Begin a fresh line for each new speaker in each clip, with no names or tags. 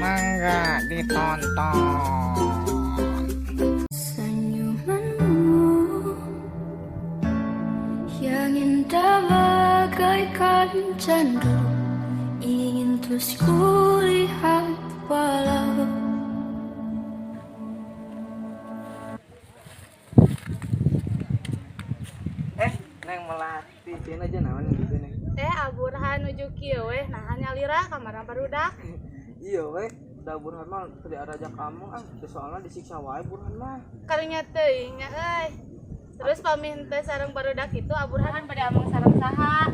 Mangga ditonton.
Senyumanmu yang indah bagaikan candu, ingin terus kulihat walau.
Eh, Neng Melati, sini aja naon gitu, Neng.
Eh, Aburhan nuju kieu weh, nah nyalira kamar barudak.
Iya weh, da Burhan mah teu diarajak kamu ah, teu soalna disiksa wae Burhan mah.
Karunya teuing nya euy. Terus pamih teh sareng barudak itu Aburhan pada ameng sareng saha?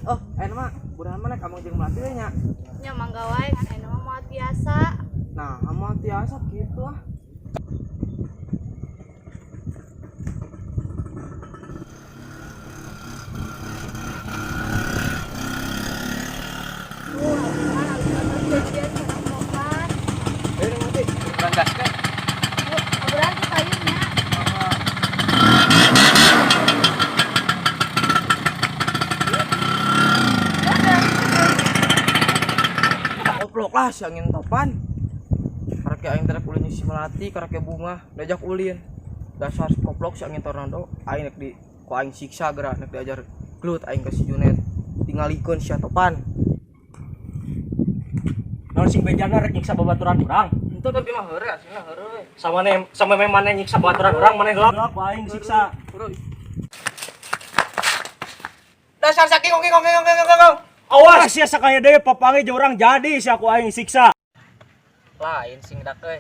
Oh, enak mah Burhan mah nek ameng jeung Melati we nya.
Nya mangga wae kan aya mah moal tiasa.
Nah, moal tiasa kitu ah.
Tuh, Aburhan abis tos janjian sareng Mohan.
Eh, Neng Melati, urang gaskeun.
Tuh, Aburhan tuh payun nya.
Goblok lah si angin topan. Karek aing terek ulin si Melati, karek bunga, diajak ulin. Dasar goblok si angin tornado, aing nek di ku aing siksa geura nek diajar gelut aing ka si Junet. Tingalikeun si topan.
Naon sing bejana rek nyiksa babaturan urang?
Henteu tapi mah heureuy aslinya heureuy.
Sama ne sama me maneh nyiksa babaturan urang maneh heula ku aing siksa.
Heureuy. Dasar saking ongking ongking ongking ongking.
Awas sia sakaya deui papangi jeung urang jadi sia ku aing siksa.
Lain sing dak euy.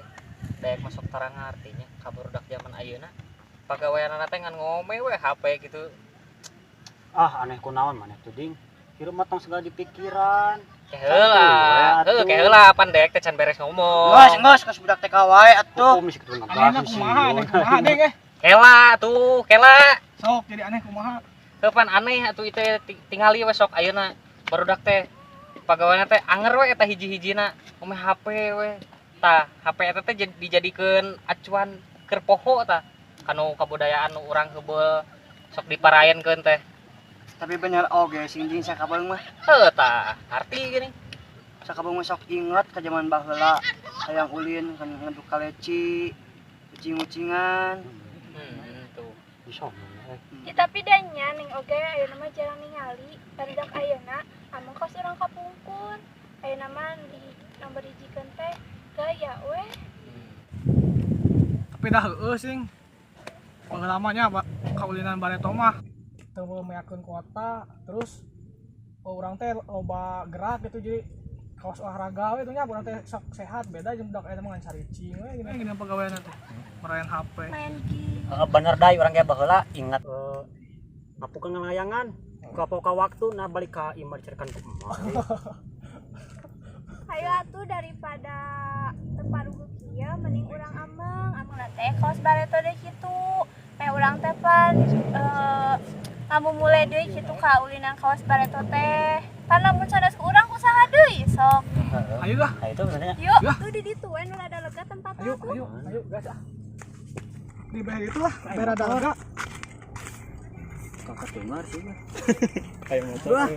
Daek masuk tarang artinya ka barudak zaman ayeuna. Pagaweanana teh ngan ngome we HP gitu.
Ah, aneh kunaon maneh tuh ding. Hirup mah tong segala dipikiran.
Ke heula, heuh ke heula pan daek teh can beres ngomong.
Ngos, ngos, ngos budak TK wae atuh.
Hukum sih kitu ngegas sih.
Aneh kumaha deng eh.
Kela tuh, kela.
Sok jadi aneh kumaha.
Heuh pan aneh atuh ieu teh tingali we sok ayeuna barudak teh pagaweanna teh anger we eta hiji-hijina ngome HP we. Tah, HP eta teh dijadikeun acuan keur poho tah kanu kabudayaan nu urang heubeul sok diparaenkeun teh.
Tapi bener oge sing ding sakabeung mah.
Heuh tah, arti gini.
Sakabeung mah sok inget ka jaman baheula. Hayang ulin kan ngaduk kaleci, ucing-ucingan.
Tuh.
Bisa eh.
Ya, tapi danya ning oge ayeuna mah jarang ningali barudak ayeuna ameng kos urang kapungkur. Ayeuna mah di nomor hijikeun teh gaya weh.
Tapi dah heueuh sing. Baheula mah nya kaulinan bareto mah teu meyakeun kuota terus urang teh loba gerak gitu jadi kawas olahraga we nya urang teh sok sehat beda jeung budak ayeuna mah ngan caricing we gini gini pagaweanna teh merayan HP.
Main game.
Heeh, bener dai urang ge baheula ingat ngapukeun ngalayangan. Ka waktu nah balik ka imah dicerkan ku emak.
Hayu atuh daripada teparugu kieu mending urang ameng, ameng teh kawas bareto deui kitu. Meh urang teh pan ngamumule deui kitu ka ulinan kawas bareto teh. Pan lamun sanes ku urang usaha deui sok.
Ayo lah.
Nah, itu sebenarnya.
Yuk,
Yah.
tuh di ditu we nu rada lega tempat
Ayo,
aku.
ayo, ayo gas ah. Di bayar itu lah, bayar ada lega.
Kakak timar sih mah.
Kayak motor.
Wah.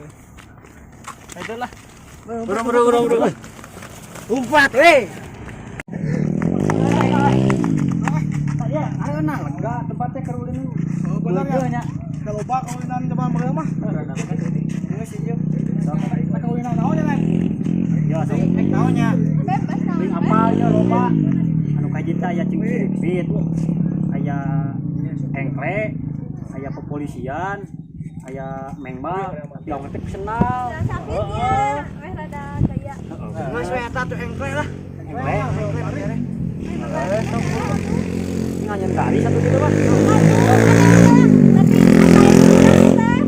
Itu lah.
Bro bro bro bro. Umpat weh.
Ya, ayo nah lega tempatnya keur ulin.
Oh, bener ya. Da loba kaulinan zaman baheula mah.
Geus sih jeung.
Rek kaulinan naon ya, Neng?
Ya, sok
Rek naon nya?
Bebas naon.
Bing apal nya loba. Anu kahiji teh aya cingciripit, aya engkle, aya kepolisian, aya mengbal, yang teh senal.
Jangan sakit ya, meh rada gaya.
Geus we eta tuh engkle lah.
Engkle,
Engkle.
nganyen garis satu gitu mah.
Tapi teh.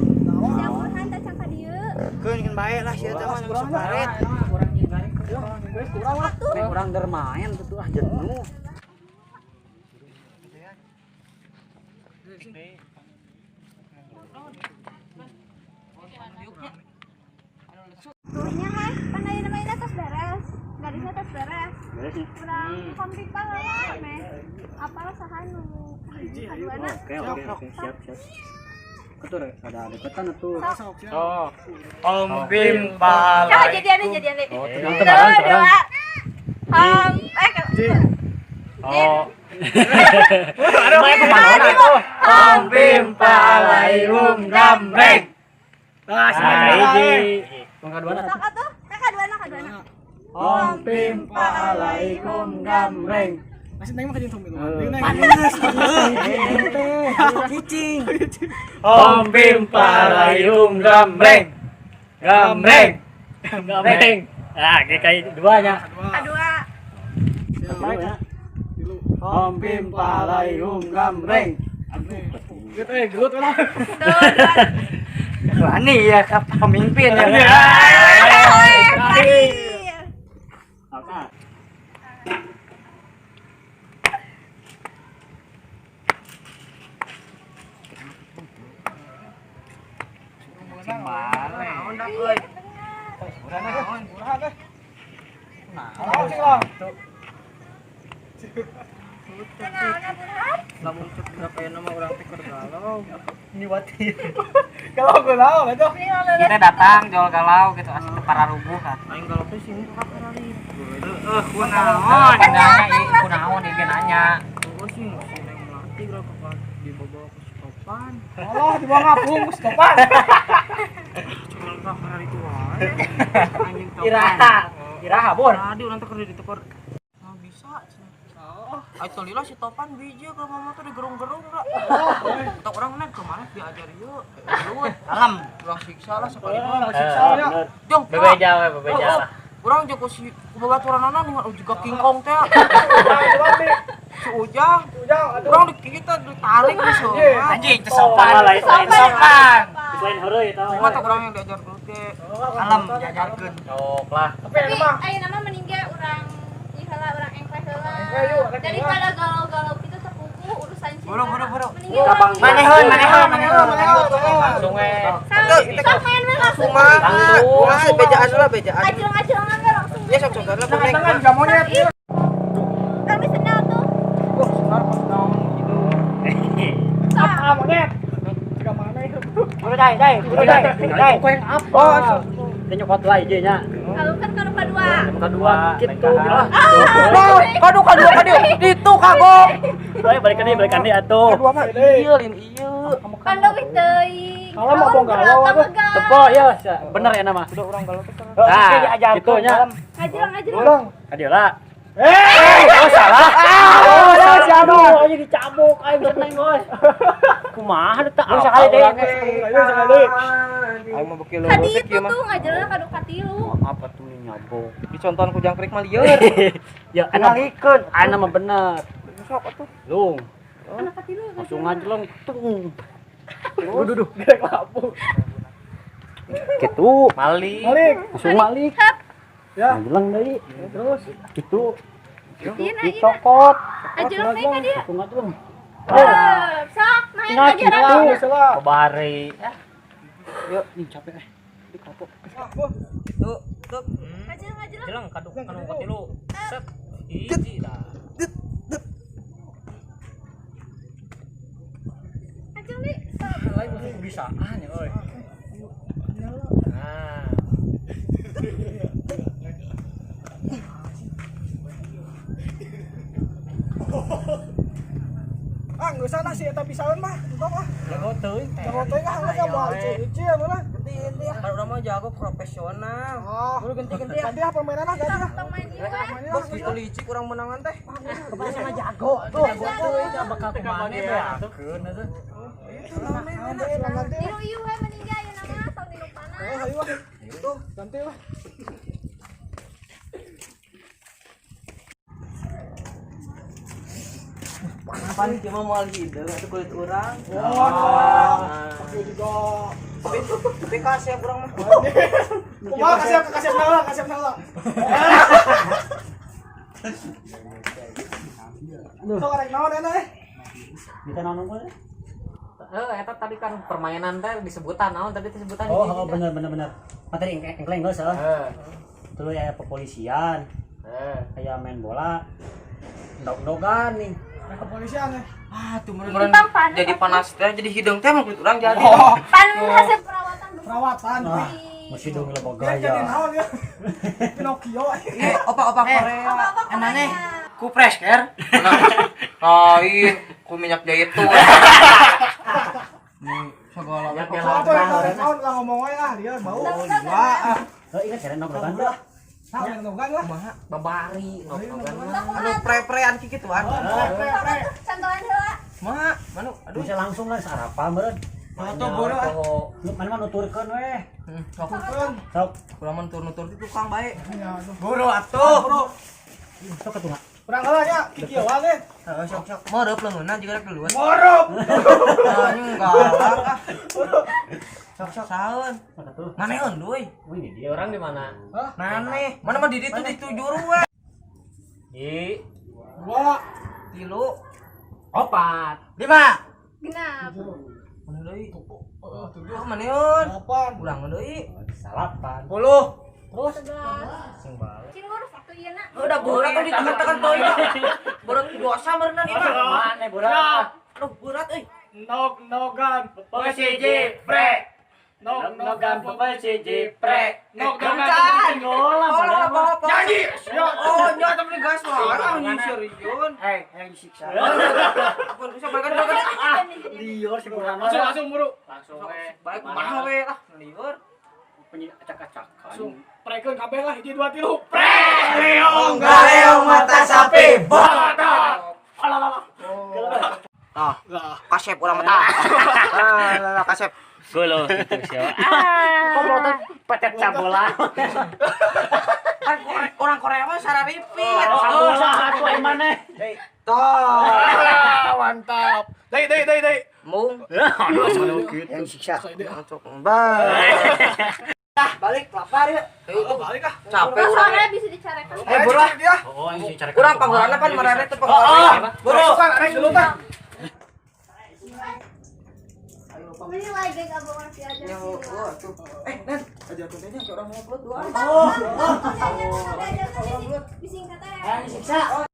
Si Aburhan teh can ka dieu.
Keun keun bae lah sia teh mah sok baret.
Geus kurang lah.
Nek urang dermaen tuh ah jenuh.
Tuhnya mah pan ayeuna mah tos beres. Garisnya tos beres.
Beres nih.
Urang komplit baheula meh. Apal saha nu kaduana.
Oke, oke, oke, siap, siap. Ketur ada deketan atuh.
Oh. Om Bim
Nah,
Balai.
Jadian jadian.
Oh, tenang, tenang, tenang.
Dua.
Maya kumaha tuh? Om pim palaihum gambreng. Nah, hiji. Mangka dua.
Sok atuh, kakak dua anak, dua anak.
Om pim palaihum gambreng.
Masih neng mah kajing itu.
Cicing.
Om pim palaihum gambreng. Gambreng. Gambreng. Ah, kayak duanya.
Kadua.
Om pim palaihum gambreng.
Gelut gelut lah.
Wani ya ka pemimpin ya.
Apa?
Naon dak euy. Naon?
Burahan eh. Naon sih lah.
Lamun cek berapa ya nama urang teh keur galau.
Niwati.
Kalau gue naon atuh.
Kita datang jual galau gitu asli teu pararuguh kan.
Aing galau teh sini ka karari.
Heeh, kunaon? Nanya kunaon ieu nanya.
Oh sih si Neng Melati geura ke dibawa ke Topan.
Allah dibawa ngapung geus topan.
Cuma ka karari itu wae. Anjing Topan.
Iraha. Iraha, Bor.
Tadi urang teh keur ditekor. Nah, bisa cenah. Ai teu lila si Topan biji ke mama tuh digerung-gerung ra. Entok urang neng kemana diajar ieu. Gelut.
Alam.
Urang siksa lah sekali mah.
Siksa ya.
Jong,
Bebeja we, bebeja lah.
Urang jeung ku si babaturanana nih juga King Kong teh. Si Ujang,
Ujang atuh.
urang di kita ditarik geus heuh.
Anjing teu sopan.
Lain lain
Sopan.
Lain heureuy eta.
Cuma tak urang yang diajar gelut ge.
Alam diajarkeun.
Sok lah.
Tapi
Tapi
emang
ayeuna mah mending ge urang ieu heula urang engkleh heula.
Engkleh yuk, rek
Daripada galau-galau kitu teu puguh urusan cinta.
Buru, buru, buru.
Mending ge urang
Manehun, manehun, manehun.
Langsung we.
Sok main we langsung.
Kumaha? Kumaha bejaan lah bejaan.
Ajreng-ajrengan we langsung.
Ya sok sok lah boneng.
tangan juga monyet.
Kami sendal tuh.
Wah, senar pas naon gitu.
Sok.
Ah monyet. Juga mana itu?
Buru dai, dai, buru dai, dai.
Kok yang apa? Dia nyokot lah nya.
Kalau kan kanu kadua.
Kedua gitu lah.
Wah, kadu kadu kadu. Ditu kagok.
Ayo balikan deui atuh.
Kedua mah ieu lin ieu.
Kan leuwih teuing.
Kalau mau bong galau atuh.
Tepo ya, bener ya nama.
Udah urang galau teh.
Nah, gitu nya.
Ngajreng-ngajreng.
Ulang.
Kadieu lah.
Eh,
Oh salah.
oh, salah siapa?
Ayo dicabok, ayo bisa neng bos. Kumaha teh?
Lu sekali deui.
Ayo sekali.
Aing mah beuki leuweut
Kadi itu
kieu mah.
tuh ngajreng kadu katilu.
Apa tuh nih nyabok?
Dicontohan ku jangkrik mah lieur.
Ya ana
Ngalikeun.
ana mah bener.
Sok atuh.
Lung,
Anak katilu.
langsung ngajleng tung. Duh, duh, duh.
Gerek lapu.
Gitu,
Malik.
Malik.
langsung malik.
Hap.
Ya.
Ngajleng deui.
Terus
Gitu.
Iya, nah, iya.
Dicokot.
Ngajreng deui ka dieu.
Langsung ngajleng.
Heup, Sok main
Tinggal
ka dieu
gitu.
rame.
salah.
Babari.
Yuk, nih capek eh. Di kapok.
Tuh, tuh.
Ngajreng ngajreng.
Jeleng kadu kanu katilu. Set. Hiji lah.
Ngajreng deui. Sok.
Lain musuh bisaan ya, euy.
Nah.
Ah, enggak usah lah si eta pisaeun mah. Entong ah.
Jago teuing.
Jago teuing ah, geus moal ici anu lah.
Kalau urang mah jago profesional.
Oh,
Buru ganti-ganti ya.
ganti ah permainan ah, ganti ah.
Tong main ieu we.
Permainan ah.
Bos gitu licik urang menangan teh.
Sama jago. Tuh.
Jago teuing teh bakal kumaha teh atuh keun atuh.
Silang ganti.
Niru ieu we mending ge ayeuna mah tong niru panas.
Oh, ayo ah. Tuh, ganti lah.
Pan kieu mah moal hideung atuh kulit urang.
Wah, pakai juga.
Tapi kasep urang mah.
Kumaha kasih kasih naula, kasih naula. Sok arek naon enak eh.
Bisa naon unggul?
Eta tadi kan permainan teh disebutan naon tadi disebutan
Oh, oh bener bener bener. Materi engkleng geus heuh.
Heeh.
Terus aya kepolisian,
Heeh.
aya main bola. Endog-endogan nih.
Nah, kepolisian ya.
Ah, tuh meureun
Tentang panas.
jadi panas teh jadi hideung teh mah kulit urang jadi.
Pan hasil perawatan
Perawatan.
Ah, mesti dong lebih
Dia jadi
gaya.
naon ya. Pinocchio.
Eh, opa-opa Korea.
Apa-apa
Aneh.
Korea.
Ku fresh care.
Lain, ku minyak zaitun. Segala
Atuh lah ngomong we ah, dia bau. Wah.
Oh, ingat cara nongkrongan lah.
Nah, nongkrongan lah.
Kumaha? Babari nongkrongan. Anu pre-prean kikituan.
Pre-pre.
Contohan heula.
Kumaha? Manu, aduh.
Bisa langsung lah sarapan meureun.
Atuh bodoh ah.
Lu mana mah nuturkeun weh.
Sok.
Sok.
Urang mah nutur-nutur di tukang bae.
Buru atuh.
Sok atuh.
Urang heula nya kikieuan we.
Heeh, sok sok. Moreup leungeunna juga rek duluan.
Morop.
Anjing galak ah. Sok sok saeun.
Atuh.
Maneun deui.
Oh, ini dia.
Orang di mana?
Maneh. Mana mah di ditu di juru we.
Di
2
3
4
5.
Genap.
Mana deui?
Heeh, 7
Oh, maneun.
8
Urang deui.
8.
10.
Terus
11.
Sing balik.
Cing ngurus atuh ieu na.
Udah berat tuh ditekan-tekan teuing. Berat dosa meureunna ieu mah.
Mana berat?
Aduh berat euy.
Nog-nogan PCJ pre. Nog-nogan PCJ pre.
Nog-nogan.
Nog-nogan.
Nyanyi. Oh, nya tapi gas mah. Ah, serius.
Eh, yang disiksa.
Aku bisa balikan balikan.
Liur si Burhan.
langsung langsung buru.
Langsung we.
Balik kumaha we lah, liur.
Acak-acakan.
Langsung prekeun kabeh lah hiji 2 3.
Pre. Leong galeong mata sapi. Batak.
Ah, kasep urang mah tah. Ah, kasep.
Golo gitu siapa.
Kok melotot
Petet cabola.
kan orang Korea mah sararipit.
Sabola atuh ai maneh.
Toh.
Mantap. Deui deui deui deui.
Mung.
Yang disiksa.
Langsung bye.
Ah, balik lapar ya.
Oh, balik ah.
Capek urang.
Soalnya bisa dicarekan.
Eh, buru ah.
Dia.
Oh, ini cari.
Urang panggurana pan marane teh panggurana.
Buru. Arek dulu tah.
Ini lagi gak bawa si aja.
Ya, oh, tuh. Eh, Nen, aja kontennya ke orang mau upload dua.
Oh, oh. Disingkat aja.
Yang disiksa.